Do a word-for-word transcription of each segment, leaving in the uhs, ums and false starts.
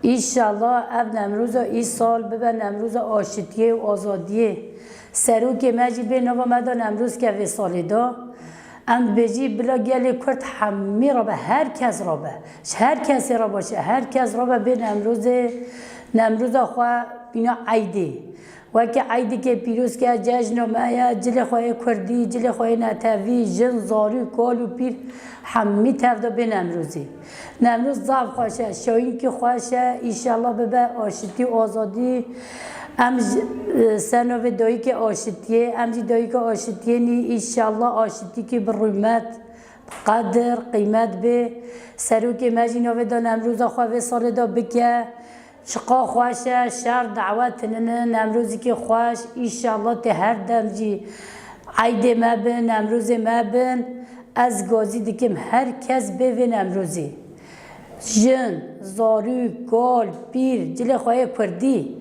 Înşallah ev Nemrûza îsal bibe Nemrûza aşitiyê û azadiyê. Serokê me jî bê nava me de Nemrûz ke vê salê de. Em dibêjî bila gelê Kurd hemî rabe, her kes rabe. Ji her kesê re baş e, her kes rabe bê Nemrûzê, Nemrûza xwe bîna eydê. Weke eydikê pîroz ke cejna me ye, cilê xwe yê kurdî, cilê xwe yê netewî, jin, zarû, kal û pîr hemî tev de bê Nemrûzê. Nemrûz zaf xweş e, şayînkî xweş e, îşallah bibe aşitî û azadî. Em ji, e, ser navê dayikê aşitiyê, em jî dayika aşitiyê nî, îşallah aşitîkî bi rûmet, bi qedir, qîmet bê. Serokê me jî navê da Nemrûza xwe vê salê de bike. Çiqa xweş e, şer dawet nine, Nemrûzikî xweş, îşallah tê her dem jî eydê me bin, Nemrûzê me bin. Ez gazî dikim her kes bê vê Nemrûzê. Jin, zarû, kal, pîr, cilê xwe yê kurdî,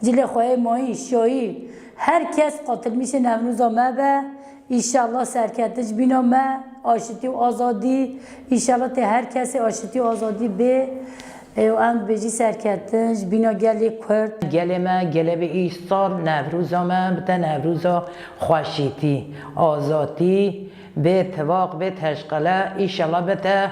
cilê xwe yê mayî, şayî, her kes qatilmîşê Nemrûza me be. Înşallah serketin ji bîna me, aşitî û azadî. Înşallah tê her kesê aşitî û azadî bê. Û em dibêjî serketin ji bîna gelê Kurd. Gelê me, gelê bi îsal Newroza me bite Newroza xweşîtî, azadî, bê tivaq, bê teşqele, îşallah bite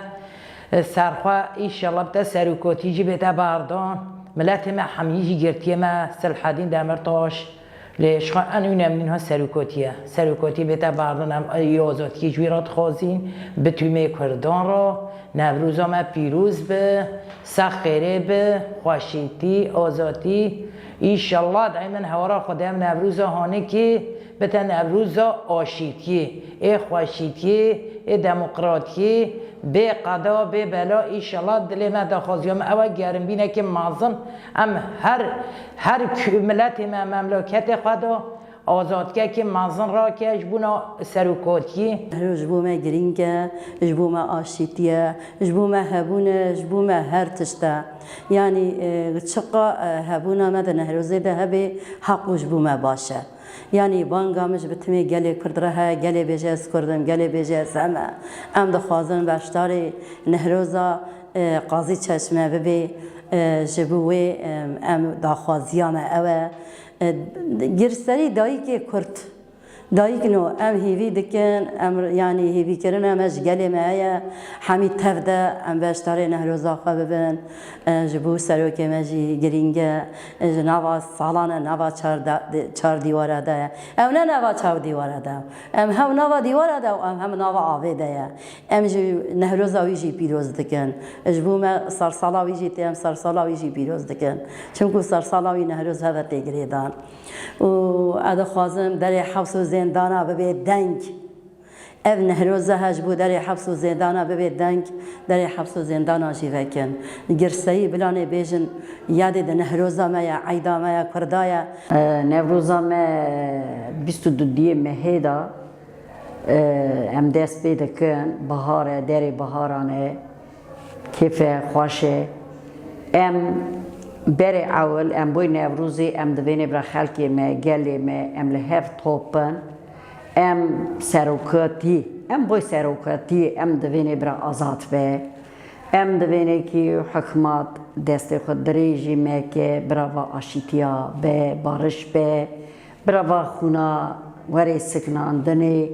serxwe, îşallah bite serokotî jî bête berdan. Miletê me hemî jî girtiyê me, Silhedîn Demirtaş, lê ji xwe en wî nemîn ha serokotî ye. Serokotî bête berdan, em ê azadiyê ji wî re dixwazîn, bi tûmê Kurdan re. Newroza me pîroz bi, sax xêrê bi, xweşîtî, azadî. Îşallah daîmen hewara Xwedê em Newroza hanikê bite Newroza aşîtiyê, ê xweşîtiyê, ê demokratiyê, bê qeda, bê bela. Îşallah dilê me daxwaziya me ew e, gerimbînekê mezin em her, her ku-, miletê me, memleketê xwe de azadkekê mezin rake ji bona serokatiyê. Nehroz ji bo me girîng e, ji bo me aşîtî ye, ji bo me hebûn e, ji bo me her tişt e. Yanî, e, çiqa, e, hebûna me di Nehrozê de hebe, heqû ji bo me baş e. Yanî banga min ji bi timê gelê Kurd re heye, gelê bêje ez Kurd im, gelê bêje ez em e. Em dixwazin beşdarê Nehroza, e, Qazî Çeşme bibe, e, ji bo wê, e, em daxwaziya me ew e. E, girserî dayikê Kurd. Dayik no, em hêvî dikin, em, yanî hêvîkirina me ji gelê me heye, hemî tev de em beşdarê Nehroza xwe bibin. E, ji bo serokê me jî girîng e, e, ji nava salan e, nava çar da-, di-, çar dîwara de ye. Ew ne nava çar dîwara de. Em hem nava dîwara de û em hem nava avê de ye. Em ji Nehroza wî jî pîroz dikin. Ji bo me sersala wî jî tê, em sersala wî jî pîroz dikin. Çimku sersala wî Nehroz heve tê girêdan. Û ez dixwazim derê heps û zêndana bibe deng. Ev Nehroza he ji bo derê heps û zêndana bibe deng, derê heps û zêndana jî vekin. Girseyî bilanê bêjin, yadê di Nehroza me ye, eyda me ye, Kurda ye. E, Newroza me bîst û dudiyê mehê de, e, em dest pê dikin, bihar e, derê biharan e. Kêf e, xweş e. Em berê ewil, em boy Newrozê, em divênê bira xelkê me, gelê me, em li hev top bin. Em serokatî, em boy serokatî, em divênê bira azad be. Em divênê ki hikmat destê xwe dirêjî me ke bira va aşîtiya be, bariş be. Bira va xûna werê siknandinê,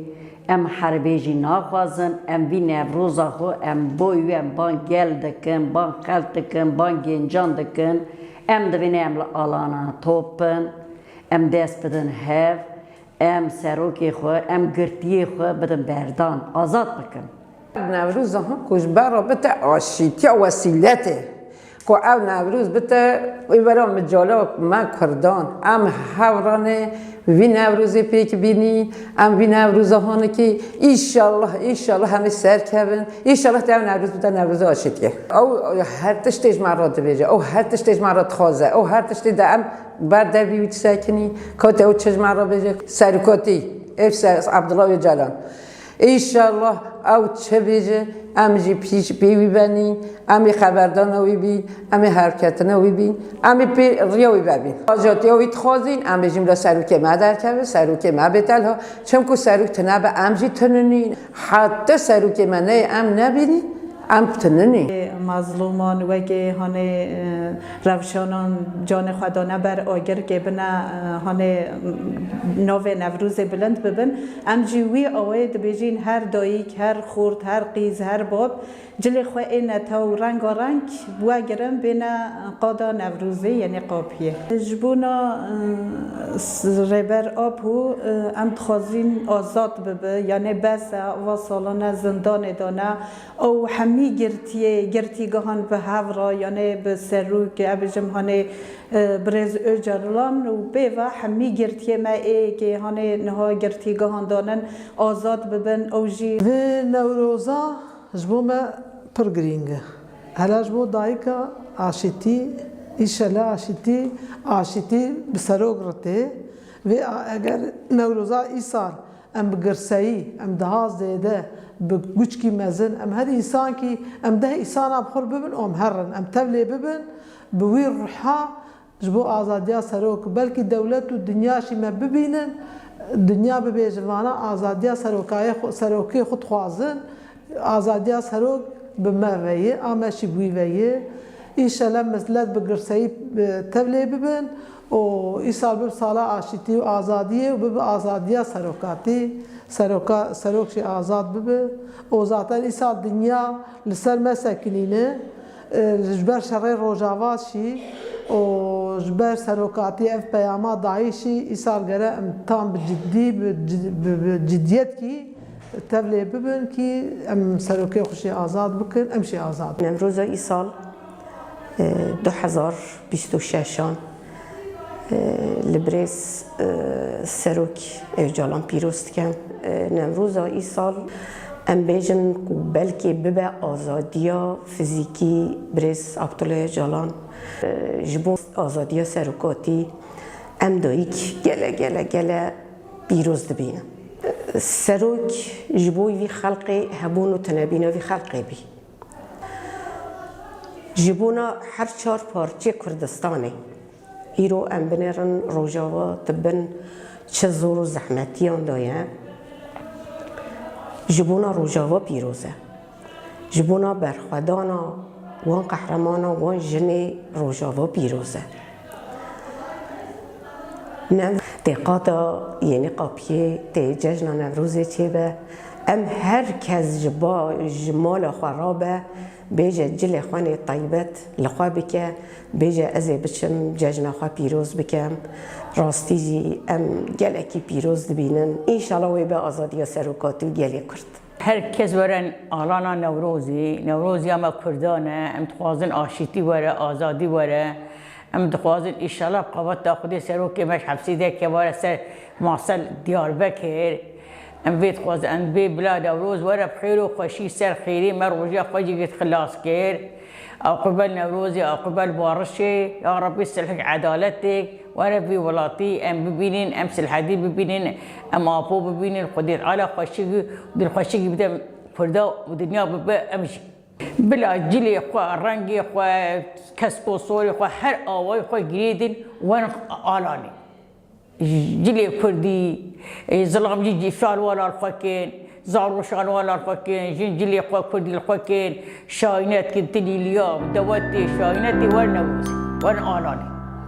em herbê jî naxwazin, em vî Newroza xwe, em boy wê em ban gel dikin, ban xelk dikin, ban gêncan dikin, em divêne em li alana top bin, em dest bidin hev, em serokê xwe, em girtiyê xwe bidin berdan, azad bikin. Newroza ha ku ji ber re bite aşîtiya wesîletê, ku ew Newroz bite êvera micala me Kurdan. Em hevranê vî Newrozê pêk bînî, em vî Newroza hanikî. Îşallah, îşallah em ê serkevin. Îşallah te ew Newroz bite Newroza aşîtiyê. Ew her tiştê ji me re dibêje, ew her tiştê ji me re dixwaze, ew her tiştê de em ber devî wî disekinî. Kotê ew çi ji me re bêje? Serokotî, ê ser Abdullah Ocalan. Înşallah ew çi bêje, em jî pîş pê wî benîn, em ê xeberdana wî bîn, em ê herketina wî bîn, em ê pê riya wî vebîn. Azadiya wî dixwazîn, em bêjîn bila serokê me derkeve, serokê me bê telha. Çimku serok tune be, em jî tune nîn. Heta serokê me neyê em nebînîn, Em tinin e. Mezlûman wekî hanê, e, rewşanan canê xwe dane ber agir kê bine, e, hanê, m, navê Newrozê bilind bibin. Em jî wî awayê dibêjin her dayik, her xort, her qîz, her bab cilê xwe ê netew rengareng wegirin bêne qada Newrozê, yanê qapiyê. Ji bona, e, s-, Rêber Apo, e, em dixwazin azad bibe, yanê bes e, va salane zindanê dane. Ew hemî girtiyê, girtîgehan bi hev re, yanê bi serok, e, bêjim hanê, e, birêz Ocalan û pê ve hemî girtiyê me ê kê hanê niha girtîgehan danin, azad bibin, ew jî. Vê Newroza ji bo me pir girîng e. Hele ji bo dayika aşîtî, îşele aşîtî, aşîtî bi serok re tê. Vê a, eger Newroza îsal em bi girseyî, em daha zêde, bi guçkî mezin, em her însankî, em deh însana bi xwe bibin û em herin, em tevlê bibin, bi wî ruha ji bo azadiya serok, belkî dewlet û dinya jî me bibînin, dinya bibêjin vana azadiya serokayê xwe, serokê xwe dixwazin, azadiya serok bi me ve ye, a me jî bi wî ve ye. Înşellah milet bi girseyî, e, tevlê bibin û îsal bibe sala aşîtî û azadiyê û bibe azadiya serokatî, seroka, serok jî azad bibe. Û zaten îsal dinya li ser me sekinîne, e, ji ber şerê Rojava jî û ji ber serokatî ev peyama dayî jî îsal gere em tam bi ciddî, bi cid-, bi, bi ciddiyetkî tevlê bibin kî em serokê xwe jî azad bikin, em jî azad bin. Newroza îsal, e, du hezar bîst û şeşan, e, li birêz, e, serok Ocalan pîroz dikim. E, Newroza îsal em bêjin ku belkê bibe azadiya fizîkî birêz Abdullah Ocalan, e, ji bo azadiya serokatî em dayik gele, gele, gele pîroz dibînin. Serok ji bo vî xelqê hebûn û tunebîna vî xelqê bî. Ji bona her çar parçeyê Kurdistanê, îro em binêrin Rojava di bin çi zor û zehmetiyan de ye. Ji bona Rojava pîroz e. Ji bona berxwedana wan qehremana, wan jinê Rojava pîroz e. Nev tê qada Yênî Qapiyê, tê cejna Newrozê çêbe. Em her kes ji ba, ji mala xwe rabe, bêje cilê xwe nê taybet li xwe bike, bêje ez ê biçim cejna xwe pîroz bikem. Rastî jî em gelekî pîroz dibînin. Înşallah wê be azadiya serokatî û gelê Kurd. Her kes were alana Newrozê. Newroziya me Kurdan e. Em dixwazin aşîtî were, azadî were. Em dixwazin îşallah bi qeweta Xwedê serokê me ji hepsî derkeve were ser masel Diyarbekir. Em vê dixwazin, em vê bila Newroz were bi xêr û xweşî ser xêrê me rojiya xwe jî xilas kir. Aqibel Newrozê, aqibel barişê, ya Rebbî silhek, edaletêk were vî welatî em bibînin, em silhedî bibînin, em apo bibînin, Xwedê Teala xweşik û dilxweşikî bide Kurda û dinya bibe em jî. Bila cilê xwe, rengê xwe, keskosorê xwe, her awayê xwe girêdin wen alanê. Cilê kurdî, e, zilamcî cîfşan wan li xwe kin, zaroşan wan li xwe kin, jin cilê xwe kurdî li xwe kin, şayînet kin, tilîliya, dewetê, şayînetê wer Newrozê, wer alanê.